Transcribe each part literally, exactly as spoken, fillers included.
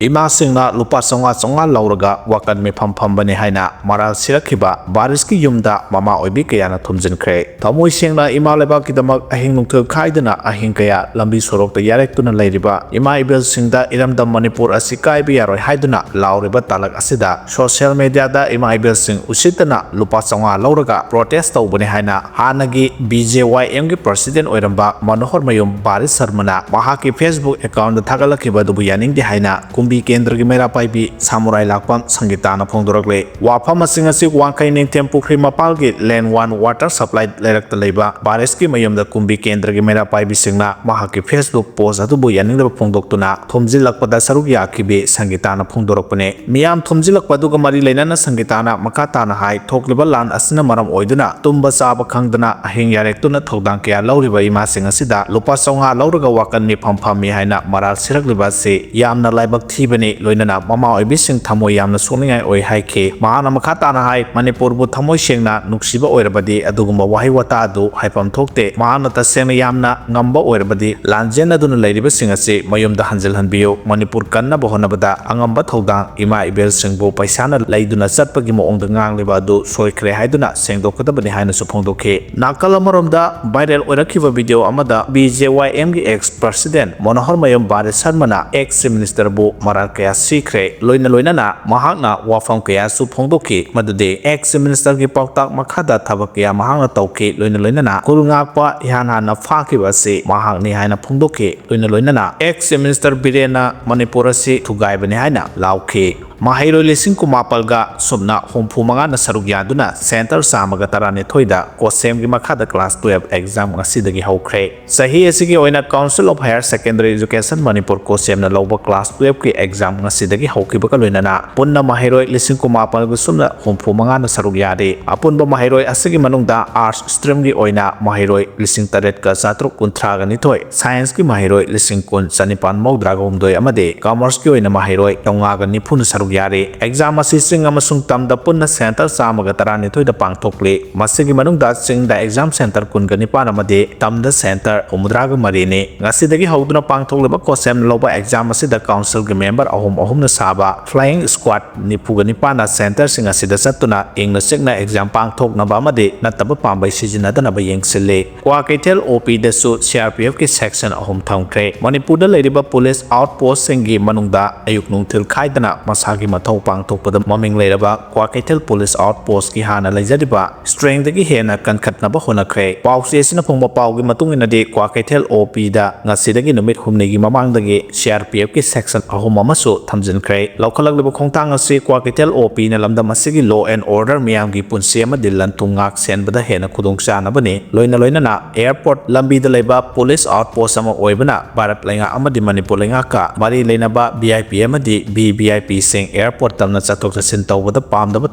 ꯏꯃꯥꯁꯤꯡꯅ ꯂꯨꯄꯥ ꯆꯥꯝꯃꯉꯥ ꯆꯥꯝꯃꯉꯥ ꯂꯧꯔꯒ ꯋꯥꯀꯟ ꯃꯤꯐꯝ ꯐꯝꯕꯅꯤ ꯍꯥꯏꯅ ꯃꯔꯥꯜ ꯁꯤꯔꯛꯈꯤꯕ ꯕꯥꯔꯤꯁꯀꯤ ꯌꯨꯝꯗ ꯃꯃꯥ ꯑꯣꯏꯕꯤ ꯀꯌꯥꯅ ꯊꯨꯝꯖꯤꯟꯈ꯭ꯔꯦ꯫ ꯊꯃꯣꯏ ꯁꯦꯡꯅ ꯏꯃꯥ ꯂꯩꯕꯥꯛꯀꯤꯗꯃꯛ ꯑꯍꯤꯡ ꯅꯨꯡꯊꯤꯜ ꯈꯥꯏꯗꯅ ꯑꯍꯤꯡ ꯀꯌꯥ ꯂꯝꯕꯤ ꯁꯣꯔꯣꯛꯇ ꯌꯥꯔꯦꯛꯇꯨꯅ ꯂꯩꯔꯤꯕ ꯏꯃꯥ ꯏꯕꯦꯜꯁꯤꯡꯗ ꯏꯔꯝꯗꯝ ꯃꯅꯤꯄꯨꯔ ꯑꯁꯤ ꯀꯥꯏꯕ ꯌꯥꯔꯣꯏ ꯍꯥꯏꯗꯨꯅ ꯂꯥꯎꯔꯤꯕ ꯇꯥꯂꯛ ꯑꯁꯤꯗ ꯁꯣꯁꯤꯌꯦꯜ ꯃꯦꯗꯤꯌꯥꯗ ꯏꯃꯥ ꯏꯕꯦꯜꯁꯤꯡ ꯎꯁꯤꯠꯇꯅ ꯂꯨꯄꯥ ꯆꯥꯝꯃꯉꯥ ꯂꯧꯔꯒ ꯄ꯭ꯔꯣꯇꯦꯁ ꯇꯧꯕꯅꯤ ꯍꯥꯏꯅ ꯍꯥꯟꯅꯒꯤ ꯕꯤ ꯖꯦ ꯋꯥꯏ ꯑꯦꯝꯒꯤ ꯄ꯭ꯔꯁꯤꯗꯦꯟ ꯑꯣꯏꯔꯝꯕ ꯃꯅꯣꯍꯔ ꯃꯌꯨꯝ ꯕꯥꯔꯤꯁ ꯁꯔꯃꯅ ꯃꯍꯥꯛꯀꯤ ꯐꯦꯁꯕꯨꯛ ꯑꯦꯀꯥꯎꯟꯗ ꯊꯥꯒꯠꯂꯛꯈꯤꯕ ꯑꯗꯨꯕꯨ ꯌꯥꯅꯤꯡꯗꯦ ꯍꯥꯏꯅ ꯀꯨꯝꯕꯤ ꯀꯦꯟꯗ꯭ꯔꯒꯤ ꯃꯩꯔꯥ ꯄꯥꯏꯕꯤ ꯁꯥꯃꯨꯔꯥꯏ ꯂꯥꯛꯄꯝ ꯁꯪꯒꯤꯇꯥꯅ ꯐꯣꯡꯗꯣꯔꯛꯂꯤ꯫ ꯋꯥꯐꯝ ꯑꯁꯤꯡ ꯑꯁꯤ ꯋꯥꯡꯈꯩ ꯅꯤꯡꯊꯦꯝ ꯄꯨꯈ꯭ꯔꯤ ꯃꯄꯥꯜꯒꯤ ꯂꯦꯟ ꯋꯥꯟ ꯋꯥꯇꯔ ꯁꯄ꯭ꯂꯥꯏ ꯂꯩꯔꯛꯇ ꯂꯩꯕ ꯕꯥꯔꯤꯁꯀꯤ ꯃꯌꯨꯝꯗ ꯀꯨꯝꯕꯤ ꯀꯦꯟꯗ꯭ꯔꯒꯤ ꯃꯩꯔꯥ ꯄꯥꯏꯕꯤꯁꯤꯡꯅ ꯃꯍꯥꯛꯀꯤ ꯐꯦꯁꯕꯨꯛ ꯄꯣꯁ ꯑꯗꯨꯕꯨ ꯌꯥꯅꯤꯡꯗꯕ ꯐꯣꯡꯗꯣꯛꯇꯨꯅ ꯊꯣꯝꯖꯤꯜꯂꯛꯄꯗ ꯁꯔꯨꯛ ꯌꯥꯈꯤꯕꯤ ꯁꯪꯒꯤꯇꯥꯅ ꯐꯣꯡꯗꯣꯔꯛꯄꯅꯤ꯫ ꯃꯤꯌꯥꯝ ꯊꯣꯝꯖꯤꯜꯂꯛꯄ ꯑꯗꯨꯒ ꯃꯔꯤ ꯂꯩꯅꯅ ꯁꯪꯒꯤꯇꯥꯅ ꯃꯈꯥ ꯇꯥꯅ ꯍꯥꯏ, ꯊꯣꯛꯂꯤꯕ ꯂꯥꯟ ꯑꯁꯤꯅ ꯃꯔꯝ ꯑꯣꯏꯗꯨꯅ ꯇꯨꯝꯕ ꯆꯥꯕ ꯈꯪꯗꯅ ꯑꯍꯤꯡ ꯌꯥꯔꯦꯛꯇꯨꯅ ꯊꯧꯗꯥꯡ ꯀꯌꯥ ꯂꯧꯔꯤꯕ ꯏꯃꯥꯁꯤꯡ ꯑꯁꯤꯗ ꯂꯨꯄꯥ ꯆꯥꯝꯃꯉꯥ ꯂꯧꯔꯒ ꯋꯥꯀꯟ ꯃꯤꯐꯝ ꯐꯝꯃꯤ ꯍꯥꯏꯅ ꯃꯔꯥꯜ ꯁꯤꯔꯛꯂꯤꯕ ꯑꯁꯤ ꯌꯥꯝꯅ ꯂꯥꯏꯕꯛ ꯊꯤꯕꯅꯤ, ꯂꯣꯏꯅꯅ ꯃꯃꯥ ꯑꯣꯏꯕꯤꯁꯤꯡ ꯊꯃꯣꯏ ꯌꯥꯝꯅ ꯁꯣꯛꯅꯤꯡꯉꯥꯏ ꯑꯣꯏ ꯍꯥꯏꯈꯤ꯫ ꯃꯍꯥꯛꯅ ꯃꯈꯥ ꯇꯥꯅ ꯍꯥꯏ, ꯃꯅꯤꯄꯨꯔꯕꯨ ꯊꯃꯣꯏ ꯁꯦꯡꯅ ꯅꯨꯡꯁꯤꯕ ꯑꯣꯏꯔꯕꯗꯤ ꯑꯗꯨꯒꯨꯝꯕ ꯋꯥꯍꯩ ꯋꯥꯇꯥ ꯑꯗꯨ ꯍꯥꯏꯐꯝ ꯊꯣꯛꯇꯦ꯫ ꯃꯍꯥꯛꯅ ꯇꯁꯦꯡꯅ ꯌꯥꯝꯅ ꯉꯝꯕ ꯑꯣꯏꯔꯕꯗꯤ ꯂꯥꯟꯖꯦꯟꯅꯗꯨꯅ ꯂꯩꯔꯤꯕꯁꯤꯡ ꯑꯁꯤ ꯃꯌꯨꯝꯗ ꯍꯟꯖꯤꯜꯍꯟꯕꯤꯌꯨ꯫ ꯃꯅꯤꯄꯨꯔ ꯀꯟꯅꯕ ꯍꯣꯠꯅꯕꯗ ꯑꯉꯝꯕ ꯊꯧꯗꯥꯡ ꯏꯃꯥ ꯏꯕꯦꯜꯁꯤꯡꯕꯨ ꯄꯩꯁꯥꯅ ꯂꯩꯗꯨꯅ ꯆꯠꯄꯒꯤ ꯃꯑꯣꯡꯗ ꯉꯥꯡꯂꯤꯕ ꯑꯗꯨ ꯁꯣꯏꯈ꯭ꯔꯦ ꯍꯥꯏꯗꯨꯅ ꯁꯦꯡꯗꯣꯛꯀꯗꯕꯅꯤ ꯍꯥꯏꯅꯁꯨ ꯐꯣꯡꯗꯣꯛꯈꯤ꯫ ꯅꯥꯀꯜ ꯑꯃꯔꯣꯝꯗ viral ꯑꯣꯏꯔꯛꯈꯤꯕ video ꯑꯃꯗ B J Y M ꯒꯤ ex president ꯃꯅꯣꯍꯔ ꯃꯌꯨꯝ ꯕꯥꯔꯤꯁ ꯁꯔꯃꯅ ex minister ꯕꯨ ꯃꯔꯥꯜ ꯀꯌꯥ ꯁꯤꯈ꯭ꯔꯦ꯫ ꯂꯣꯏꯅ ꯂꯣꯏꯅꯅ ꯃꯍꯥꯛꯅ ꯋꯥꯐꯝ ꯀꯌꯥꯁꯨ ꯐꯣꯡꯗꯣꯛꯈꯤ, ꯃꯗꯨꯗꯤ ex minister ꯒꯤ ꯄꯥꯎꯇꯥꯛ ꯃꯈꯥꯗ ꯊꯕꯛ ꯀꯌꯥ ꯃꯍꯥꯛꯅ ꯇꯧꯈꯤ꯫ ꯂꯣꯏꯅ ꯂꯣꯏꯅꯅ ꯈꯨꯜ ꯉꯥꯛꯄ ꯏꯍꯥꯟ ꯍꯥꯟꯅ ꯐꯥꯈꯤꯕ ꯑꯁꯤ ꯃꯍꯥꯛꯅꯤ ꯍꯥꯏꯅ ꯐꯣꯡꯗꯣꯛꯈꯤ꯫ ꯂꯣꯏꯅ ꯂꯣꯏꯅꯅ ex minister ꯕꯤꯔꯦꯟꯅ ꯃꯅꯤꯄꯨꯔ ꯑꯁꯤ ꯊꯨꯒꯥꯏꯕꯅꯤ ꯍꯥꯏꯅ ꯂꯥꯎꯈꯤ꯫ ꯃꯍꯩꯔꯣꯏ ꯂꯤꯁꯤꯡ ꯀꯨꯟꯃꯥꯄꯜꯒ ꯁꯨꯞꯅ ꯍꯨꯝꯐꯨ ꯃꯉꯥꯅ ꯁꯔꯨꯛ ꯌꯥꯗꯨꯅ centre ꯆꯥꯝꯃꯒ ꯇꯔꯥꯅꯤꯊꯣꯏꯗ ꯀꯣꯁꯦꯝꯒꯤ ꯃꯈꯥꯗ class twelve exam ꯉꯁꯤꯗꯒꯤ ꯍꯧꯈ꯭ꯔꯦ꯫ ꯆꯍꯤ ꯑꯁꯤꯒꯤ ꯑꯣꯏꯅ Council of Higher Secondary Education Manipur ꯀꯣꯁꯦꯝꯅ ꯂꯧꯕ class twelve ꯀꯤ exam ꯉꯁꯤꯗꯒꯤ ꯍꯧꯈꯤꯕꯒ ꯂꯣꯏꯅꯅ ꯄꯨꯟꯅ ꯃꯍꯩꯔꯣꯏ ꯂꯤꯁꯤꯡ ꯀꯨꯟꯃꯥꯄꯜꯒ ꯁꯨꯞꯅ ꯍꯨꯝꯐꯨ ꯃꯉꯥꯅ ꯁꯔꯨꯛ ꯌꯥꯔꯤ꯫ ꯑꯄꯨꯟꯕ ꯃꯍꯩꯔꯣꯏ ꯑꯁꯤꯒꯤ ꯃꯅꯨꯡꯗ arts stream ꯒꯤ ꯑꯣꯏꯅ ꯃꯍꯩꯔꯣꯏ ꯂꯤꯁꯤꯡ ꯇꯔꯦꯠꯀ ꯆꯥꯇ꯭ꯔꯨꯛ ꯀꯨꯟꯊ꯭ꯔꯥꯒ ꯅꯤꯊꯣꯏ, science ꯀꯤ ꯃꯍꯩꯔꯣꯏ ꯂꯤꯁꯤꯡ ꯀꯨꯟ ꯆꯅꯤꯄꯥꯟ ꯃꯧꯗ꯭ꯔꯥꯒ ꯍꯨꯝꯗꯣꯏ ꯑꯃꯗꯤ commerce ꯀꯤ ꯑꯣꯏꯅ ꯃꯍꯩꯔꯣꯏ ꯆꯥꯝꯃꯉꯥꯒ ꯅꯤꯐꯨꯅ ꯁꯔꯨꯛ ꯌꯥꯔꯤ꯫ ꯑꯦꯛꯖꯥꯝ ꯑꯁꯤ ꯆꯤꯡ ꯑꯃꯁꯨꯡ ꯇꯝꯗ ꯄꯨꯟꯅ ꯁꯦꯟꯇꯔ ꯆꯥꯝꯃꯒ ꯇꯔꯥꯅꯤꯊꯣꯏꯗ ꯄꯥꯡꯊꯣꯛꯂꯤ꯫ ꯃꯁꯤꯒꯤ ꯃꯅꯨꯡꯗ ꯆꯤꯡꯗ ꯑꯦꯛꯖꯥꯝ ꯁꯦꯟꯇꯔ ꯀꯨꯟꯒ ꯅꯤꯄꯥꯟ ꯑꯃꯗꯤ ꯇꯝꯗ ꯁꯦꯟꯇꯔ ꯍꯨꯝꯐꯨꯇꯔꯥꯒ ꯃꯔꯤꯅꯤ꯫ ꯉꯁꯤꯗꯒꯤ ꯍꯧꯗꯨꯅ ꯄꯥꯡꯊꯣꯛꯂꯤꯕ ꯈꯣꯁꯦꯝ ꯂꯧꯕ ꯑꯦꯛꯖꯥꯝ ꯑꯁꯤꯗ ꯀꯥꯎꯟꯁꯤꯜꯒꯤ ꯃꯦꯝꯕꯔ ꯑꯍꯨꯝ ꯑꯍꯨꯝꯅ ꯁꯥꯕ ꯐ꯭ꯂꯥꯏꯌꯤꯡ ꯁ꯭ꯀ꯭ꯋꯥꯗ ꯅꯤꯐꯨꯒ ꯅꯤꯄꯥꯟꯅ ꯁꯦꯟꯇꯔꯁꯤꯡ ꯑꯁꯤꯗ ꯆꯠꯇꯨꯅ ꯏꯪꯅ ꯆꯤꯛꯅ ꯑꯦꯛꯖꯥꯝ ꯄꯥꯡꯊꯣꯛꯅꯕ ꯑꯃꯗꯤ ꯅꯠꯇꯕ ꯄꯥꯝꯕꯩ ꯁꯤꯖꯤꯟꯅꯗꯅꯕ ꯌꯦꯡꯁꯤꯜꯂꯤ꯫ ꯀ꯭ꯋꯥꯀꯩꯊꯦꯜ ꯑꯣ ꯄꯤꯗꯁꯨ ꯁꯤ ꯑꯥꯔ ꯄꯤ ꯑꯦꯐꯀꯤ ꯁꯦꯛꯁꯟ ꯑꯍꯨꯝ ꯊꯝꯈ꯭ꯔꯦ꯫ ꯃꯅꯤꯄꯨꯔꯗ ꯂꯩꯔꯤꯕ ꯄꯨꯂꯤꯁ ꯑꯥꯎꯠ ꯄꯣꯁꯁꯤꯡꯒꯤ ꯃꯅꯨꯡꯗ ꯑꯌꯨꯛ ꯅꯨꯡꯊꯤꯜ ꯈꯥꯏꯗꯅ ꯃꯁꯥꯒꯤ ꯃꯊꯧ ꯄꯥꯡꯊꯣꯛꯄꯗ ꯃꯃꯤꯡ ꯂꯩꯔꯕ ꯀ꯭ꯋꯥꯀꯩꯊꯦꯜ ꯄꯨꯂꯤꯁ ꯑꯥꯎꯠ ꯄꯣꯁꯀꯤ ꯍꯥꯟꯅ ꯂꯩꯖꯔꯤꯕ ꯁ꯭ꯇ꯭ꯔꯦꯡꯗꯒꯤ ꯍꯦꯟꯅ ꯀꯟꯈꯠꯅꯕ ꯍꯣꯠꯅꯈ꯭ꯔꯦ꯫ ꯄꯥꯎꯆꯦ ꯑꯁꯤꯅ ꯐꯣꯡꯕ ꯄꯥꯎꯒꯤ ꯃꯇꯨꯡ ꯏꯟꯅꯗꯤ, ꯀ꯭ꯋꯥꯀꯩꯊꯦꯜ ꯑꯣ ꯄꯤꯗ ꯉꯁꯤꯗꯒꯤ ꯅꯨꯃꯤꯠ ꯍꯨꯝꯅꯤꯒꯤ ꯃꯃꯥꯡꯗꯒꯤ ꯁꯤ ꯑꯥꯔ ꯄꯤ ꯑꯦꯐꯀꯤ ꯁꯦꯛꯁꯟ ꯑꯍꯨꯝ ꯑꯃꯁꯨ ꯊꯝꯖꯤꯟꯈ꯭ꯔꯦ꯫ ꯂꯧꯈꯠꯂꯛꯂꯤꯕ ꯈꯣꯡꯊꯥꯡ ꯑꯁꯤ ꯀ꯭ꯋꯥꯀꯩꯊꯦꯜ ꯑꯣ ꯄꯤꯅ ꯂꯝꯗꯝ ꯑꯁꯤꯒꯤ ꯂꯣ ꯑꯦꯟ ꯑꯣꯔꯗꯔ, ꯃꯤꯌꯥꯝꯒꯤ ꯄꯨꯟꯁꯤ ꯑꯃꯗꯤ ꯂꯟ ꯊꯨꯝ ꯉꯥꯛ ꯁꯦꯟꯕꯗ ꯍꯦꯟꯅ ꯈꯨꯗꯣꯡꯆꯥꯅꯕꯅꯤ꯫ ꯂꯣꯏꯅ ꯂꯣꯏꯅꯅ ꯑꯦꯌꯔꯄꯣꯔꯠ ꯂꯝꯕꯤꯗ ꯂꯩꯕ ꯄꯨꯂꯤꯁ ꯑꯥꯎꯠ ꯄꯣꯁ ꯑꯃ ꯑꯣꯏꯕꯅ ꯚꯥꯔꯠ ꯂꯩꯉꯥꯛ ꯑꯃꯗꯤ ꯃꯅꯤꯄꯨꯔ ꯂꯩꯉꯥꯛꯀ ꯃꯔꯤ ꯂꯩꯅꯕ ꯚꯤ ꯑꯥꯏ ꯄꯤ ꯑꯃꯗꯤ ꯚꯤ ꯚꯤ ꯑꯥꯏ ꯄꯤꯁꯤꯡ ꯑꯦꯌꯔꯄꯣꯔꯠ ꯇꯝꯅ ꯆꯠꯊꯣꯛ ꯆꯠꯁꯤꯟ ꯇꯧꯕꯗ ꯄꯥꯝꯗꯕ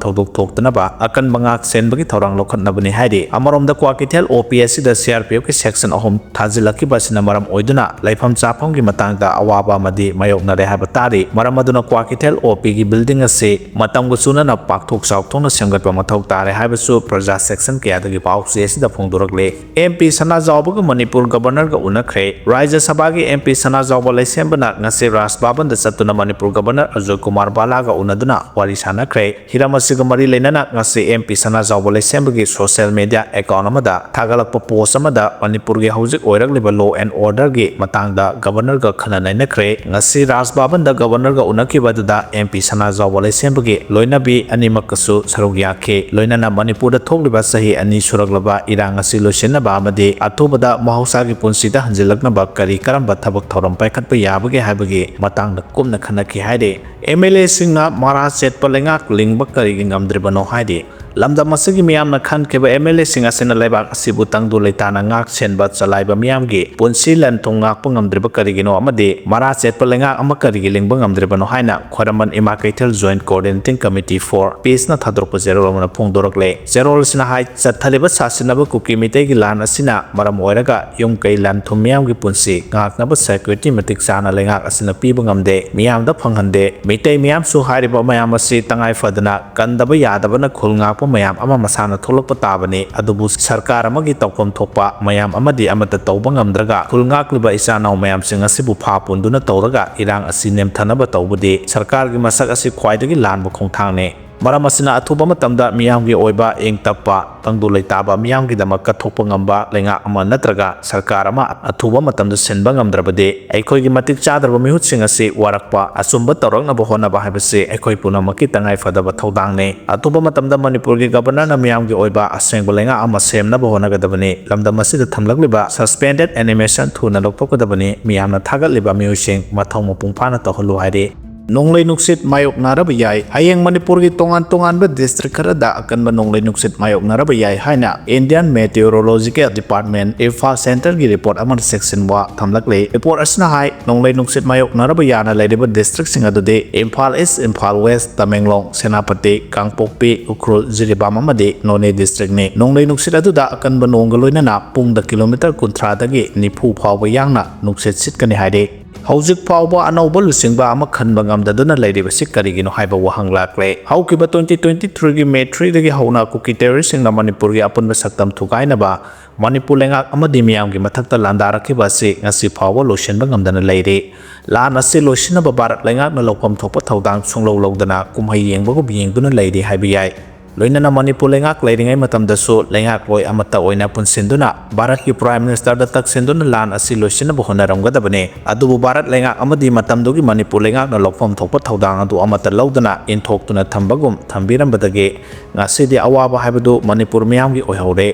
ꯊꯧꯗꯣꯛ ꯊꯣꯛꯇꯅꯕ ꯑꯀꯟꯕ ꯉꯥꯛ ꯁꯦꯟꯕꯒꯤ ꯊꯧꯔꯥꯡ ꯂꯧꯈꯠꯅꯕꯅꯤ ꯍꯥꯏꯔꯤ꯫ ꯑꯃꯔꯣꯝꯗ ꯀ꯭ꯋꯥꯀꯩꯊꯦꯜ ꯑꯣ ꯄꯤ ꯑꯁꯤꯗ ꯁꯤ ꯑꯥꯔ ꯄꯤ ꯑꯦꯐꯀꯤ ꯁꯦꯛꯁꯟ ꯑꯍꯨꯝ ꯊꯥꯖꯤꯜꯂꯛꯈꯤꯕ ꯑꯁꯤꯅ ꯃꯔꯝ ꯑꯣꯏꯗꯨꯅ ꯂꯩꯐꯝ ꯆꯥꯐꯝꯒꯤ ꯃꯇꯥꯡꯗ ꯑꯋꯥꯕ ꯑꯃꯗꯤ ꯃꯥꯌꯣꯛꯅꯔꯦ ꯍꯥꯏꯕ ꯇꯥꯔꯤ꯫ ꯃꯔꯝ ꯑꯗꯨꯅ ꯀ꯭ꯋꯥꯀꯩꯊꯦꯜ ꯑꯣ ꯄꯤꯒꯤ ꯕꯤꯜꯗꯤꯡ ꯑꯁꯤ ꯃꯇꯝꯒ ꯆꯨꯅꯅ ꯄꯥꯛꯊꯣꯛ ꯆꯥꯎꯊꯣꯛꯅ ꯁꯦꯝꯒꯠꯄ ꯃꯊꯧ ꯇꯥꯔꯦ ꯍꯥꯏꯕꯁꯨ ꯄ꯭ꯔꯖꯥ ꯁꯦꯛꯁꯟ ꯀꯌꯥꯗꯒꯤ ꯄꯥꯎꯆꯦ ꯑꯁꯤꯗ ꯐꯣꯡꯗꯣꯔꯛꯂꯦ꯫ M P ꯁꯅꯥꯖꯥꯎꯕꯒ Manipur ꯒꯕꯔꯅꯔꯒ ꯎꯅꯈ꯭ꯔꯦ꯫ ꯔꯥꯖ꯭ꯌ ꯁꯚꯥꯒꯤ ꯑꯦꯝ ꯄꯤ ꯁꯅꯥꯖꯥꯎꯕ ꯂꯩꯁꯦꯝꯕꯅ ꯉꯁꯤ ꯔꯥꯖ ꯚꯕꯟꯗ ꯆꯠꯇꯨꯅ ꯃꯅꯤꯄꯨꯔ ꯒꯕꯔꯅꯔ ꯑꯖꯣꯏ ꯀꯨꯃꯥꯔ ꯚꯥꯂꯥꯒ ꯎꯅꯗꯨꯅ ꯋꯥꯔꯤ ꯁꯥꯟꯅꯈ꯭ꯔꯦ꯫ ꯍꯤꯔꯝ ꯑꯁꯤꯒ ꯃꯔꯤ ꯂꯩꯅꯅ ꯉꯁꯤ ꯑꯦꯝ ꯄꯤ ꯁꯅꯥꯖꯥꯎꯕ ꯂꯩꯁꯦꯝꯕꯒꯤ ꯁꯣꯁꯤꯌꯦꯜ ꯃꯤꯗꯤꯌꯥ ꯑꯦꯀꯥꯎꯟ ꯑꯃꯗ ꯊꯥꯒꯠꯂꯛꯄ ꯄꯣꯁ ꯑꯃꯗ ꯃꯅꯤꯄꯨꯔꯒꯤ ꯍꯧꯖꯤꯛ ꯑꯣꯏꯔꯛꯂꯤꯕ ꯂꯣ ꯑꯦꯟ ꯑꯣꯔꯗꯔꯒꯤ ꯃꯇꯥꯡꯗ ꯒꯕꯔꯅꯔꯒ ꯈꯟꯅ ꯅꯩꯅꯈ꯭ꯔꯦ꯫ ꯉꯁꯤ ꯔꯥꯖ ꯚꯕꯟꯗ ꯒꯕꯔꯅꯔꯒ ꯎꯅꯈꯤꯕ ꯑꯗꯨꯗ ꯑꯦꯝ ꯄꯤ ꯁꯅꯥꯖꯥꯎꯕ ꯂꯩꯁꯦꯝꯕꯒꯤ ꯂꯣꯏꯅꯕꯤ ꯑꯅꯤꯃꯛꯀꯁꯨ ꯁꯔꯨꯛ ꯌꯥꯈꯤ꯫ ꯂꯣꯏꯅꯅ ꯃꯅꯤꯄꯨꯔꯗ ꯊꯣꯛꯂꯤꯕ ꯆꯍꯤ ꯑꯅꯤ ꯁꯨꯔꯛꯂꯕ ꯏꯔꯥꯡ ꯑꯁꯤ ꯂꯣꯏꯁꯤꯟꯅꯕ ꯑꯃꯗꯤ ꯑꯊꯨꯕꯗ ꯃꯍꯧꯁꯥꯒꯤ ꯄꯨꯟꯁꯤꯗ ꯍꯟꯖꯤꯜꯂꯛꯅꯕ ꯀꯔꯤ ꯀꯔꯝꯕ ꯊꯕꯛ ꯊꯧꯔꯝ ꯄꯥꯏꯈꯠꯄ ꯌꯥꯕꯒꯦ ꯍꯥꯏꯕꯒꯤ ꯃꯇꯥꯡꯗ ꯀꯨꯞꯅ ꯈꯟꯅꯈꯤ ꯍꯥꯏꯔꯤ꯫ ꯑꯦꯝ ꯑꯦꯜ ꯑꯦꯁꯤꯡꯅ ꯃꯔꯥ ꯆꯦꯠꯄ ꯂꯩꯉꯥꯛ ꯂꯤꯡꯕ ꯀꯔꯤꯒꯤ ꯉꯝꯗ꯭ꯔꯤꯕꯅꯣ ꯍꯥꯏꯔꯤ꯫ ꯂꯝꯗꯝ ꯑꯁꯤꯒꯤ ꯃꯤꯌꯥꯝꯅ ꯈꯟꯈꯤꯕ M L A ꯁꯤꯡ ꯑꯁꯤꯅ ꯂꯩꯕꯥꯛ ꯑꯁꯤꯕꯨ ꯇꯪꯗꯨ ꯂꯩꯇꯥꯅ ꯉꯥꯛ ꯁꯦꯟꯕ ꯆꯂꯥꯏꯕ ꯃꯤꯌꯥꯝꯒꯤ ꯄꯨꯟꯁꯤ ꯂꯟ ꯊꯨꯝ ꯉꯥꯛꯄ ꯉꯝꯗ꯭ꯔꯤꯕ ꯀꯔꯤꯒꯤꯅꯣ ꯑꯃꯗꯤ ꯃꯔꯥ ꯆꯦꯠꯄ ꯂꯩꯉꯥꯛ ꯑꯃ ꯀꯔꯤꯒꯤ ꯂꯤꯡꯕ ꯉꯝꯗ꯭ꯔꯤꯕꯅꯣ ꯍꯥꯏꯅ ꯈ꯭ꯋꯥꯏꯔꯝꯕꯟ ꯏꯃꯥ ꯀꯩꯊꯦꯜ Joint Coordinating Committee for Peace ꯅ ꯊꯥꯗꯣꯔꯛꯄ ꯆꯦꯔꯣꯜ ꯑꯃꯅ ꯐꯣꯡꯗꯣꯔꯛꯂꯦ꯫ ꯆꯦꯔꯣꯜ ꯑꯁꯤꯅ ꯍꯥꯏ, ꯆꯠꯊꯔꯤꯕ ꯁꯥꯁꯤꯟꯅꯕ ꯀꯨꯀꯤ ꯃꯤꯇꯩꯒꯤ ꯂꯥꯟ ꯑꯁꯤꯅ ꯃꯔꯝ ꯑꯣꯏꯔꯒ ꯌꯨꯝ ꯀꯩ ꯂꯟ ꯊꯨꯝ ꯃꯤꯌꯥꯝꯒꯤ ꯄꯨꯟꯁꯤ ꯉꯥꯛꯅꯕ security ꯃꯇꯤꯛ ꯆꯥꯅ ꯂꯩꯉꯥꯛ ꯑꯁꯤꯅ ꯄꯤꯕ ꯉꯝꯗꯦ, ꯃꯤꯌꯥꯝꯗ ꯐꯪꯍꯟꯗꯦ꯫ ꯃꯤꯇꯩ ꯃꯤꯌꯥꯝꯁꯨ ꯍꯥꯏꯔꯤꯕ ꯃꯌꯥꯝ ꯑꯁꯤ ꯇꯉꯥꯏ ꯐꯗꯅ ꯀꯟꯗꯕ ꯌꯥꯗꯕꯅ ꯈꯨꯜ ꯉꯥꯛꯄ ꯃꯌꯥꯝ ꯑꯃ ꯃꯁꯥꯅ ꯊꯣꯛꯂꯛꯄ ꯇꯥꯕꯅꯤ꯫ ꯑꯗꯨꯕꯨ ꯁꯔꯀꯥꯔ ꯑꯃꯒꯤ ꯇꯧꯐꯝ ꯊꯣꯛꯄ ꯃꯌꯥꯝ ꯑꯃꯗꯤ ꯑꯃꯠꯇ ꯇꯧꯕ ꯉꯝꯗ꯭ꯔꯒ ꯈꯨꯜ ꯉꯥꯛꯂꯤꯕ ꯏꯆꯥ ꯏꯅꯥꯎ ꯃꯌꯥꯝꯁꯤꯡ ꯑꯁꯤꯕꯨ ꯐꯥ ꯄꯨꯟꯗꯨꯅ ꯇꯧꯔꯒ ꯏꯔꯥꯡ ꯑꯁꯤ ꯅꯦꯝꯊꯅꯕ ꯇꯧꯕꯗꯤ ꯁꯔꯀꯥꯔꯒꯤ ꯃꯁꯛ ꯑꯁꯤ ꯈ꯭ꯋꯥꯏꯗꯒꯤ ꯂꯥꯟꯕ ꯈꯣꯡꯊꯥꯡꯅꯤ꯫ ꯃꯔꯝ ꯑꯁꯤꯅ ꯑꯊꯨꯕ ꯃꯇꯝꯗ ꯃꯤꯌꯥꯝꯒꯤ ꯑꯣꯏꯕ ꯏꯪ ꯇꯞꯄ, ꯇꯪꯗꯨ ꯂꯩꯇꯥꯕ ꯃꯤꯌꯥꯝꯒꯤꯗꯃꯛ ꯀꯠꯊꯣꯛꯄ ꯉꯝꯕ ꯂꯩꯉꯥꯛ ꯑꯃ ꯅꯠꯇ꯭ꯔꯒ ꯁꯔꯀꯥꯔ ꯑꯃ ꯑꯊꯨꯕ ꯃꯇꯝꯗ ꯁꯤꯟꯕ ꯉꯝꯗ꯭ꯔꯕꯗꯤ ꯑꯩꯈꯣꯏꯒꯤ ꯃꯇꯤꯛ ꯆꯥꯗ꯭ꯔꯕ ꯃꯤꯍꯨꯠꯁꯤꯡ ꯑꯁꯤ ꯋꯥꯔꯛꯄ, ꯑꯆꯨꯝꯕ ꯇꯧꯔꯛꯅꯕ ꯍꯣꯠꯅꯕ ꯍꯥꯏꯕꯁꯤ ꯑꯩꯈꯣꯏ ꯄꯨꯝꯅꯃꯛꯀꯤ ꯇꯉꯥꯏ ꯐꯗꯕ ꯊꯧꯗꯥꯡꯅꯤ꯫ ꯑꯊꯨꯕ ꯃꯇꯝꯗ ꯃꯅꯤꯄꯨꯔꯒꯤ Governor ꯅ ꯃꯤꯌꯥꯝꯒꯤ ꯑꯣꯏꯕ ꯑꯁꯦꯡꯕ ꯂꯩꯉꯥꯛ ꯑꯃ ꯁꯦꯝꯅꯕ ꯍꯣꯠꯅꯒꯗꯕꯅꯤ꯫ ꯂꯝꯗꯝ ꯑꯁꯤꯗ ꯊꯝꯂꯛꯂꯤꯕ suspended animation ꯊꯨꯅ ꯂꯧꯊꯣꯛꯀꯗꯕꯅꯤ꯫ ꯃꯤꯌꯥꯝꯅ ꯊꯥꯒꯠꯂꯤꯕ ꯃꯤꯑꯣꯏꯁꯤꯡ ꯃꯊꯧ ꯃꯄꯨꯡ ꯐꯥꯅ ꯇꯧꯍꯜꯂꯨ ꯍꯥꯏꯔꯤ꯫ ꯅꯣꯡꯂꯩ ꯅꯨꯡꯁꯤꯠ ꯃꯥꯌꯣꯛꯅꯔꯕ ꯌꯥꯏ꯫ ꯍꯌꯦꯡ ꯃꯅꯤꯄꯨꯔꯒꯤ ꯇꯣꯉꯥꯟ ꯇꯣꯉꯥꯟꯕ district ꯈꯔꯗ ꯑꯀꯟꯕ ꯅꯣꯡꯂꯩ ꯅꯨꯡꯁꯤꯠ ꯃꯥꯌꯣꯛꯅꯔꯕ ꯌꯥꯏ ꯍꯥꯏꯅ Indian Meteorological Department, IMPHAL Centre ꯒꯤ report ꯑꯃꯅ ꯆꯦꯛꯁꯤꯟꯋꯥ ꯊꯝꯂꯛꯂꯤ꯫ Report ꯑꯁꯤꯅ ꯍꯥꯏ, ꯅꯣꯡꯂꯩ ꯅꯨꯡꯁꯤꯠ ꯃꯥꯌꯣꯛꯅꯔꯕ ꯌꯥꯅ ꯂꯩꯔꯤꯕ district ꯁꯤꯡ ꯑꯗꯨꯗꯤ ꯏꯝꯐꯥꯜ East, ꯏꯝꯐꯥꯜ West, ꯇꯃꯦꯡꯂꯣꯡ, ꯁꯦꯅꯥꯄꯇꯤ, ꯀꯥꯡꯄꯣꯛꯄꯤ, ꯎꯈ꯭ꯔꯨꯜ, ꯖꯤꯔꯤꯕꯥꯝ ꯑꯃꯗꯤ ꯅꯣꯅꯦ district ꯅꯤ꯫ ꯅꯣꯡꯂꯩ ꯅꯨꯡꯁꯤꯠ ꯑꯗꯨꯗ ꯑꯀꯟꯕ ꯅꯣꯡꯒ ꯂꯣꯏꯅꯅ ꯄꯨꯡꯗ kilometre ꯀꯨꯟꯊ꯭ꯔꯥꯗꯒꯤ ꯅꯤꯐꯨ ꯐꯥꯎꯕ ꯌꯥꯡꯅ ꯅꯨꯡꯁꯤꯠ ꯁꯤꯠꯀꯅꯤ ꯍꯥꯏꯔꯤ꯫ ꯍꯧꯖꯤꯛ ꯐꯥꯎꯕ ꯑꯅꯧꯕ ꯂꯨꯆꯤꯡꯕ ꯑꯃ ꯈꯟꯕ ꯉꯝꯗꯗꯨꯅ ꯂꯩꯔꯤꯕꯁꯤ ꯀꯔꯤꯒꯤꯅꯣ ꯍꯥꯏꯕ ꯋꯥꯍꯪ ꯂꯥꯛꯂꯦ꯫ ꯍꯧꯈꯤꯕ twenty twenty three ꯒꯤ May three ꯗꯒꯤ ꯍꯧꯅ ꯀꯨꯀꯤ terrorist ꯁꯤꯡꯅ ꯃꯅꯤꯄꯨꯔꯒꯤ ꯑꯄꯨꯟꯕ ꯁꯛꯇꯝ ꯊꯨꯒꯥꯏꯅꯕ, ꯃꯅꯤꯄꯨꯔ ꯂꯩꯉꯥꯛ ꯑꯃꯗꯤ ꯃꯤꯌꯥꯝꯒꯤ ꯃꯊꯛꯇ ꯂꯥꯟꯗꯥꯔꯛꯈꯤꯕ ꯑꯁꯤ ꯉꯁꯤ ꯐꯥꯎꯕ ꯂꯣꯏꯁꯤꯟꯕ ꯉꯝꯗꯅ ꯂꯩꯔꯤ꯫ ꯂꯥꯟ ꯑꯁꯤ ꯂꯣꯏꯁꯤꯟꯅꯕ ꯚꯥꯔꯠ ꯂꯩꯉꯥꯛꯅ ꯂꯧꯐꯝ ꯊꯣꯛꯄ ꯊꯧꯗꯥꯡ ꯁꯨꯡꯂꯧ ꯂꯧꯗꯅ ꯀꯨꯝꯍꯩ ꯌꯦꯡꯕꯒꯨꯝ ꯌꯦꯡꯗꯨꯅ ꯂꯩꯔꯤ ꯍꯥꯏꯕ ꯌꯥꯏ꯫ ꯂꯣꯏꯅꯅ ꯃꯅꯤꯄꯨꯔ ꯂꯩꯉꯥꯛ ꯂꯩꯔꯤꯉꯩ ꯃꯇꯝꯗꯁꯨ ꯂꯩꯉꯥꯛꯂꯣꯏ ꯑꯃꯠꯇ ꯑꯣꯏꯅ ꯄꯨꯟꯁꯤꯟꯗꯨꯅ ꯚꯥꯔꯠꯀꯤ Prime Minister ꯗ ꯇꯛꯁꯤꯟꯗꯨꯅ ꯂꯥꯟ ꯑꯁꯤ ꯂꯣꯏꯁꯤꯟꯅꯕ ꯍꯣꯠꯅꯔꯝꯒꯗꯕꯅꯤ꯫ ꯑꯗꯨꯕꯨ ꯚꯥꯔꯠ ꯂꯩꯉꯥꯛ ꯑꯃꯗꯤ ꯃꯇꯝꯗꯨꯒꯤ ꯃꯅꯤꯄꯨꯔ ꯂꯩꯉꯥꯛꯅ ꯂꯧꯐꯝ ꯊꯣꯛꯄ ꯊꯧꯗꯥꯡ ꯑꯗꯨ ꯑꯃꯠꯇ ꯂꯧꯗꯅ ꯏꯟꯊꯣꯛꯇꯨꯅ ꯊꯝꯕꯒꯨꯝ ꯊꯝꯕꯤꯔꯝꯕꯗꯒꯤ ꯉꯁꯤꯗꯤ ꯑꯋꯥꯕ ꯍꯥꯏꯕꯗꯨ ꯃꯅꯤꯄꯨꯔ ꯃꯤꯌꯥꯝꯒꯤ ꯑꯣꯏꯍꯧꯔꯦ꯫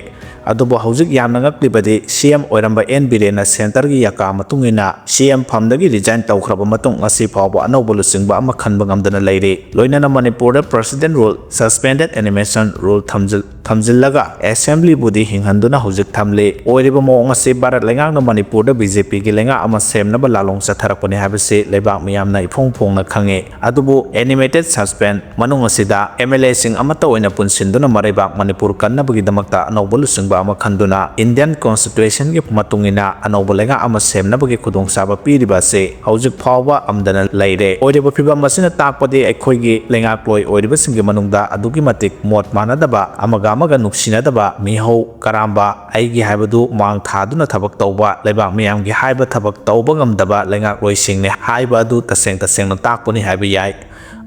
ꯑꯗꯨꯕꯨ ꯍꯧꯖꯤꯛ ꯌꯥꯝꯅ ꯉꯛꯂꯤꯕꯗꯤ ꯁꯤ ꯑꯦꯝ ꯑꯣꯏꯔꯝꯕ ꯑꯦꯟ ꯕꯤꯔꯦꯟꯅ ꯁꯦꯟꯇꯔꯒꯤ ꯌꯥꯀꯥ ꯃꯇꯨꯡ ꯏꯟꯅ ꯁꯤ ꯑꯦꯝ ꯐꯝꯗꯒꯤ ꯔꯤꯖꯥꯏꯟ ꯇꯧꯈ꯭ꯔꯕ ꯃꯇꯨꯡ ꯉꯁꯤ ꯐꯥꯎꯕ ꯑꯅꯧꯕ ꯂꯨꯆꯤꯡꯕ ꯑꯃ ꯈꯟꯕ ꯉꯝꯗꯅ ꯂꯩꯔꯤ꯫ ꯂꯣꯏꯅꯅ ꯃꯅꯤꯄꯨꯔꯗ ꯄ꯭ꯔꯦꯁꯤꯗꯦꯟ ꯔꯨꯜ, ꯁꯁꯄꯦꯟꯗꯦꯗ ꯑꯦꯅꯤꯃꯦꯁꯟ ꯔꯨꯜ ꯊꯝꯖꯤꯜ-, ꯊꯝꯖꯤꯜꯂꯒ ꯑꯦꯁꯦꯝꯕ꯭ꯂꯤꯕꯨꯗꯤ ꯍꯤꯡꯍꯟꯗꯨꯅ ꯍꯧꯖꯤꯛ ꯊꯝꯂꯤ꯫ ꯑꯣꯏꯔꯤꯕ ꯃꯑꯣꯡ ꯑꯁꯤ ꯚꯥꯔꯠ ꯂꯩꯉꯥꯛꯅ ꯃꯅꯤꯄꯨꯔꯗ ꯕꯤ ꯖꯦ ꯄꯤꯒꯤ ꯂꯩꯉꯥꯛ ꯑꯃ ꯁꯦꯝꯅꯕ ꯂꯥꯂꯣꯡ ꯆꯠꯊꯔꯛꯄꯅꯤ ꯍꯥꯏꯕꯁꯤ ꯂꯩꯕꯥꯛ ꯃꯤꯌꯥꯝꯅ ꯏꯐꯣꯡ ꯐꯣꯡꯅ ꯈꯪꯉꯤ꯫ ꯑꯗꯨꯕꯨ ꯑꯦꯅꯤꯃꯦꯇꯦꯗ ꯁꯁꯄꯦꯟ ꯃꯅꯨꯡ ꯑꯁꯤꯗ ꯑꯦꯝ ꯑꯦꯜ ꯑꯦꯁꯤꯡ ꯑꯃꯠꯇ ꯑꯣꯏꯅ ꯄꯨꯟꯁꯤꯟꯗꯨꯅ ꯃꯔꯩꯕꯥꯛ ꯃꯅꯤꯄꯨꯔ ꯀꯟꯅꯕꯒꯤꯗꯃꯛꯇ ꯑꯅꯧꯕ ꯂꯨꯆꯤꯡꯕ ꯑꯃ ꯈꯟꯗꯨꯅ ꯏꯟꯗꯤꯌꯟ ꯀꯣꯟꯁꯇꯤꯇ꯭ꯌꯨꯁꯟꯒꯤ ꯃꯇꯨꯡ ꯏꯟꯅ ꯑꯅꯧꯕ ꯂꯩꯉꯥꯛ ꯑꯃ ꯁꯦꯝꯅꯕꯒꯤ ꯈꯨꯗꯣꯡꯆꯥꯕ ꯄꯤꯔꯤꯕ ꯑꯁꯤ ꯍꯧꯖꯤꯛ ꯐꯥꯎꯕ ꯑꯝꯗꯅ ꯂꯩꯔꯦ꯫ ꯑꯣꯏꯔꯤꯕ ꯐꯤꯕꯝ ꯑꯁꯤꯅ ꯇꯥꯛꯄꯗꯤ ꯑꯩꯈꯣꯏꯒꯤ ꯂꯩꯉꯥꯛꯂꯣꯏ ꯑꯣꯏꯔꯤꯕꯁꯤꯡꯒꯤ ꯃꯅꯨꯡꯗ ꯑꯗꯨꯛꯀꯤ ꯃꯇꯤꯛ ꯃꯣꯠ ꯃꯥꯟꯅꯗꯕ, ꯑꯃꯒ ꯑꯃꯒ ꯅꯨꯡꯁꯤꯅꯗꯕ, ꯃꯤꯍꯧ ꯀꯔꯥꯝꯕ, ꯑꯩꯒꯤ ꯍꯥꯏꯕꯗꯨ ꯃꯥꯡ ꯊꯥꯗꯨꯅ ꯊꯕꯛ ꯇꯧꯕ, ꯂꯩꯕꯥꯛ ꯃꯤꯌꯥꯝꯒꯤ ꯍꯥꯏꯕ ꯊꯕꯛ ꯇꯧꯕ ꯉꯝꯗꯕ ꯂꯩꯉꯥꯛꯂꯣꯏꯁꯤꯡꯅꯤ ꯍꯥꯏꯕ ꯑꯗꯨ ꯇꯁꯦꯡ ꯇꯁꯦꯡꯅ ꯇꯥꯛꯄꯅꯤ ꯍꯥꯏꯕ ꯌꯥꯏ꯫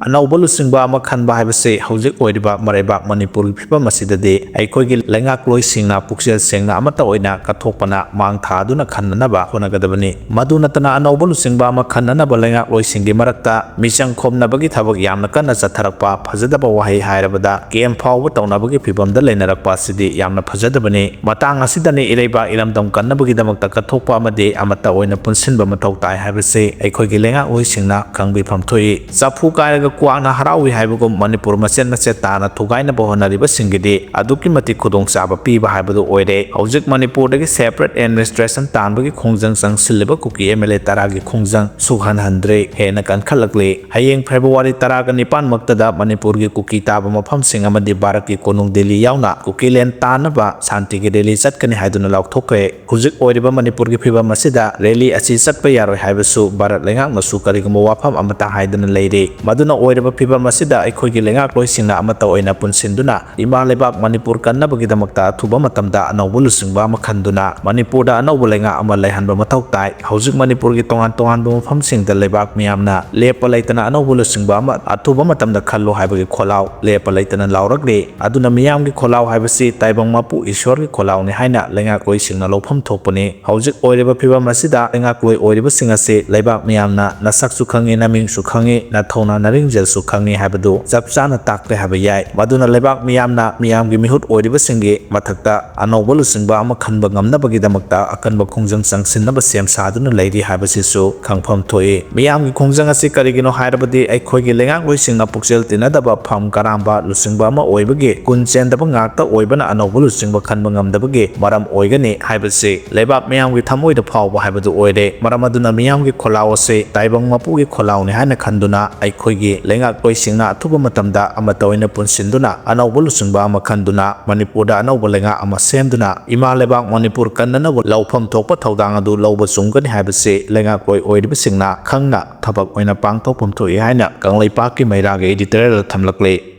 ꯑꯅꯧꯕ ꯂꯨꯆꯤꯡꯕ ꯑꯃ ꯈꯟꯕ ꯍꯥꯏꯕꯁꯤ ꯍꯧꯖꯤꯛ ꯑꯣꯏꯔꯤꯕ ꯃꯔꯩꯕꯥꯛ ꯃꯅꯤꯄꯨꯔꯒꯤ ꯐꯤꯕꯝ ꯑꯁꯤꯗꯗꯤ ꯑꯩꯈꯣꯏꯒꯤ ꯂꯩꯉꯥꯛꯂꯣꯏꯁꯤꯡꯅ ꯄꯨꯛꯆꯦꯜ ꯁꯦꯡꯅ ꯑꯃꯠꯇ ꯑꯣꯏꯅ ꯀꯠꯊꯣꯛꯄꯅ ꯃꯥꯡ ꯊꯥꯗꯨꯅ ꯈꯟꯅꯅꯕ ꯍꯣꯠꯅꯒꯗꯕꯅꯤ꯫ ꯃꯗꯨ ꯅꯠꯇꯅ ꯑꯅꯧꯕ ꯂꯨꯆꯤꯡꯕ ꯑꯃ ꯈꯟꯅꯅꯕ ꯂꯩꯉꯥꯛꯂꯣꯏꯁꯤꯡꯒꯤ ꯃꯔꯛꯇ ꯃꯤꯆꯪ ꯈꯣꯝꯅꯕꯒꯤ ꯊꯕꯛ ꯌꯥꯝꯅ ꯀꯟꯅ ꯆꯠꯊꯔꯛꯄ, ꯐꯖꯗꯕ ꯋꯥꯍꯩ ꯍꯥꯏꯔꯕꯗ ꯀꯦꯝ ꯐꯥꯎꯕ ꯇꯧꯅꯕꯒꯤ ꯐꯤꯕꯝꯗ ꯂꯩꯅꯔꯛꯄ ꯑꯁꯤꯗꯤ ꯌꯥꯝꯅ ꯐꯖꯗꯕꯅꯤ꯫ ꯃꯇꯥꯡ ꯑꯁꯤꯗꯅꯤ ꯏꯔꯩꯕꯥꯛ ꯏꯔꯝꯗꯝ ꯀꯟꯅꯕꯒꯤꯗꯃꯛꯇ ꯀꯠꯊꯣꯛꯄ ꯑꯃꯗꯤ ꯑꯃꯠꯇ ꯑꯣꯏꯅ ꯄꯨꯟꯁꯤꯟꯕ ꯃꯊꯧ ꯇꯥꯏ ꯍꯥꯏꯕꯁꯤ ꯑꯩꯈꯣꯏꯒꯤ ꯂꯩꯉꯥꯛꯂꯣꯏꯁꯤꯡꯅ ꯈꯪꯕꯤꯐꯝ ꯊꯣꯛꯏ꯫ ꯆꯐꯨ ꯀꯥꯏꯔꯒ ꯀ꯭ꯋꯥꯛꯅ ꯍꯔꯥꯎꯏ ꯍꯥꯏꯕꯒꯨꯝ ꯃꯅꯤꯄꯨꯔ ꯃꯆꯦꯠ ꯃꯆꯦꯠ ꯇꯥꯅ ꯊꯨꯒꯥꯏꯅꯕ ꯍꯣꯠꯅꯔꯤꯕꯁꯤꯡꯒꯤꯗꯤ ꯑꯗꯨꯛꯀꯤ ꯃꯇꯤꯛ ꯈꯨꯗꯣꯡꯆꯥꯕ ꯄꯤꯕ ꯍꯥꯏꯕꯗꯨ ꯑꯣꯏꯔꯦ꯫ ꯍꯧꯖꯤꯛ ꯃꯅꯤꯄꯨꯔꯗꯒꯤ separate administration ꯇꯥꯟꯕꯒꯤ ꯈꯣꯡꯖꯪ ꯆꯪꯁꯤꯜꯂꯤꯕ ꯀꯨꯀꯤ ꯑꯦꯝ ꯑꯦꯜ ꯑꯦ ꯇꯔꯥꯒꯤ ꯈꯣꯡꯖꯪ ꯁꯨꯛꯍꯟꯍꯟꯗ꯭ꯔꯦ, ꯍꯦꯟꯅ ꯀꯟꯈꯠꯂꯛꯂꯤ꯫ ꯍꯌꯦꯡ ꯐꯦꯕ꯭ꯔꯨꯋꯥꯔꯤ ꯇꯔꯥꯒ ꯅꯤꯄꯥꯟ ꯃꯛꯇꯗ ꯃꯅꯤꯄꯨꯔꯒꯤ ꯀꯨꯀꯤ ꯇꯥꯕ ꯃꯐꯝꯁꯤꯡ ꯑꯃꯗꯤ ꯚꯥꯔꯠꯀꯤ ꯀꯣꯅꯨꯡ ꯗꯤꯜꯂꯤ ꯌꯥꯎꯅ ꯀꯨꯀꯤꯂꯦꯟ ꯇꯥꯅꯕ ꯁꯥꯟꯇꯤꯒꯤ ꯔꯦꯂꯤ ꯆꯠꯀꯅꯤ ꯍꯥꯏꯗꯨꯅ ꯂꯥꯎꯊꯣꯛꯈ꯭ꯔꯦ꯫ ꯍꯧꯖꯤꯛ ꯑꯣꯏꯔꯤꯕ ꯃꯅꯤꯄꯨꯔꯒꯤ ꯐꯤꯕꯝ ꯑꯁꯤꯗ ꯔꯦꯂꯤ ꯑꯁꯤ ꯆꯠꯄ ꯌꯥꯔꯣꯏ ꯍꯥꯏꯕꯁꯨ ꯚꯥꯔꯠ ꯂꯩꯉꯥꯛꯅꯁꯨ ꯀꯔꯤꯒꯨꯝꯕ ꯋꯥꯐꯝ ꯑꯃꯠꯇ ꯍꯥꯏꯗꯅ ꯂꯩꯔꯤ꯫ ꯃꯗꯨꯅ ꯑꯣꯏꯔꯤꯕ ꯐꯤꯕꯝ ꯑꯁꯤꯗ ꯑꯩꯈꯣꯏꯒꯤ ꯂꯩꯉꯥꯛꯂꯣꯏꯁꯤꯡꯅ ꯑꯃꯠꯇ ꯑꯣꯏꯅ ꯄꯨꯟꯁꯤꯟꯗꯨꯅ ꯏꯃꯥ ꯂꯩꯕꯥꯛ ꯃꯅꯤꯄꯨꯔ ꯀꯟꯅꯕꯒꯤꯗꯃꯛꯇ ꯑꯊꯨꯕ ꯃꯇꯝꯗ ꯑꯅꯧꯕ ꯂꯨꯆꯤꯡꯕ ꯑꯃ ꯈꯟꯗꯨꯅ ꯃꯅꯤꯄꯨꯔꯗ ꯑꯅꯧꯕ ꯂꯩꯉꯥꯛ ꯑꯃ ꯂꯩꯍꯟꯕ ꯃꯊꯧ ꯇꯥꯏ꯫ ꯍꯧꯖꯤꯛ ꯃꯅꯤꯄꯨꯔꯒꯤ ꯇꯣꯉꯥꯟ ꯇꯣꯉꯥꯟꯕ ꯃꯐꯝꯁꯤꯡꯗ ꯂꯩꯕꯥꯛ ꯃꯤꯌꯥꯝꯅ ꯂꯦꯞꯄ ꯂꯩꯇꯅ ꯑꯅꯧꯕ ꯂꯨꯆꯤꯡꯕ ꯑꯃ ꯑꯊꯨꯕ ꯃꯇꯝꯗ ꯈꯜꯂꯨ ꯍꯥꯏꯕꯒꯤ ꯈꯣꯜꯂꯥꯎ ꯂꯦꯞꯄ ꯂꯩꯇꯅ ꯂꯥꯎꯔꯛꯂꯤ꯫ ꯑꯗꯨꯅ ꯃꯤꯌꯥꯝꯒꯤ ꯈꯣꯜꯂꯥꯎ ꯍꯥꯏꯕꯁꯤ ꯇꯥꯏꯕꯪ ꯃꯄꯨ ꯏꯁ꯭ꯋꯔꯒꯤ ꯈꯣꯜꯂꯥꯎꯅꯤ ꯍꯥꯏꯅ ꯂꯩꯉꯥꯛꯂꯣꯏꯁꯤꯡꯅ ꯂꯧꯐꯝ ꯊꯣꯛꯄꯅꯤ꯫ ꯍꯧꯖꯤꯛ ꯑꯣꯏꯔꯤꯕ ꯐꯤꯕꯝ ꯑꯁꯤꯗ ꯂꯩꯉꯥꯛꯂꯣꯏ ꯑꯣꯏꯔꯤꯕꯁꯤꯡ ꯑꯁꯤ ꯂꯩꯕꯥꯛ ꯃꯤꯌꯥꯝꯅ ꯅꯁꯛꯁꯨ ꯈꯪꯉꯤ, ꯅꯃꯤꯡꯁꯨ ꯈꯪꯉꯤ, ꯅꯊꯧꯅ ꯅꯔꯤꯡ ꯈꯣꯡꯖꯦꯜꯁꯨ ꯈꯪꯉꯤ ꯍꯥꯏꯕꯗꯨ ꯆꯞ ꯆꯥꯅ ꯇꯥꯛꯂꯦ ꯍꯥꯏꯕ ꯌꯥꯏ꯫ ꯃꯗꯨꯅ ꯂꯩꯕꯥꯛ ꯃꯤꯌꯥꯝꯅ ꯃꯤꯌꯥꯝꯒꯤ ꯃꯤꯍꯨꯠ ꯑꯣꯏꯔꯤꯕꯁꯤꯡꯒꯤ ꯃꯊꯛꯇ ꯑꯅꯧꯕ ꯂꯨꯆꯤꯡꯕ ꯑꯃ ꯈꯟꯕ ꯉꯝꯅꯕꯒꯤꯗꯃꯛꯇ ꯑꯀꯟꯕ ꯈꯣꯡꯖꯪ ꯆꯪꯁꯤꯟꯅꯕ ꯁꯦꯝ ꯁꯥꯗꯨꯅ ꯂꯩꯔꯤ ꯍꯥꯏꯕꯁꯤꯁꯨ ꯈꯪꯐꯝ ꯊꯣꯛꯏ꯫ ꯃꯤꯌꯥꯝꯒꯤ ꯈꯣꯡꯖꯪ ꯑꯁꯤ ꯀꯔꯤꯒꯤꯅꯣ ꯍꯥꯏꯔꯕꯗꯤ ꯑꯩꯈꯣꯏꯒꯤ ꯂꯩꯉꯥꯛꯂꯣꯏꯁꯤꯡꯅ ꯄꯨꯛꯆꯦꯜ ꯇꯤꯟꯅꯗꯕ, ꯐꯝ ꯀꯔꯥꯝꯕ ꯂꯨꯆꯤꯡꯕ ꯑꯃ ꯑꯣꯏꯕꯒꯤ ꯒꯨꯟ ꯆꯦꯟꯗꯕ ꯉꯥꯛꯇ ꯑꯣꯏꯕꯅ ꯑꯅꯧꯕ ꯂꯨꯆꯤꯡꯕ ꯈꯟꯕ ꯉꯝꯗꯕꯒꯤ ꯃꯔꯝ ꯑꯣꯏꯒꯅꯤ ꯍꯥꯏꯕꯁꯤ ꯂꯩꯕꯥꯛ ꯃꯤꯌꯥꯝꯒꯤ ꯊꯃꯣꯏꯗ ꯐꯥꯎꯕ ꯍꯥꯏꯕꯗꯨ ꯑꯣꯏꯔꯦ꯫ ꯃꯔꯝ ꯑꯗꯨꯅ ꯃꯤꯌꯥꯝꯒꯤ ꯈꯣꯜꯂꯥꯎ ꯑꯁꯤ ꯇꯥꯏꯕꯪ ꯃꯄꯨꯒꯤ ꯈꯣꯜꯂꯥꯎꯅꯤ ꯍꯥꯏꯅ ꯈꯟꯗꯨꯅ ꯑꯩꯈꯣꯏꯒꯤ ꯂꯩꯉꯥꯛꯂꯣꯏꯁꯤꯡꯅ ꯑꯊꯨꯕ ꯃꯇꯝꯗ ꯑꯃꯠꯇ ꯑꯣꯏꯅ ꯄꯨꯟꯁꯤꯟꯗꯨꯅ ꯑꯅꯧꯕ ꯂꯨꯆꯤꯡꯕ ꯑꯃ ꯈꯟꯗꯨꯅ ꯃꯅꯤꯄꯨꯔꯗ ꯑꯅꯧꯕ ꯂꯩꯉꯥꯛ ꯑꯃ ꯁꯦꯝꯗꯨꯅ ꯏꯃꯥ ꯂꯩꯕꯥꯛ ꯃꯅꯤꯄꯨꯔ ꯀꯟꯅꯅꯕ ꯂꯧꯐꯝ ꯊꯣꯛꯄ ꯊꯧꯗꯥꯡ ꯑꯗꯨ ꯂꯧꯕ ꯆꯨꯝꯒꯅꯤ ꯍꯥꯏꯕꯁꯤ ꯂꯩꯉꯥꯛꯂꯣꯏ ꯑꯣꯏꯔꯤꯕꯁꯤꯡꯅ ꯈꯪꯅ ꯊꯕꯛ ꯑꯣꯏꯅ ꯄꯥꯡꯊꯣꯛꯐꯝ ꯊꯣꯛꯏ ꯍꯥꯏꯅ ꯀꯪꯂꯩꯄꯥꯛꯀꯤ ꯃꯩꯔꯥꯒꯤ editorial ꯊꯝꯂꯛꯂꯤ꯫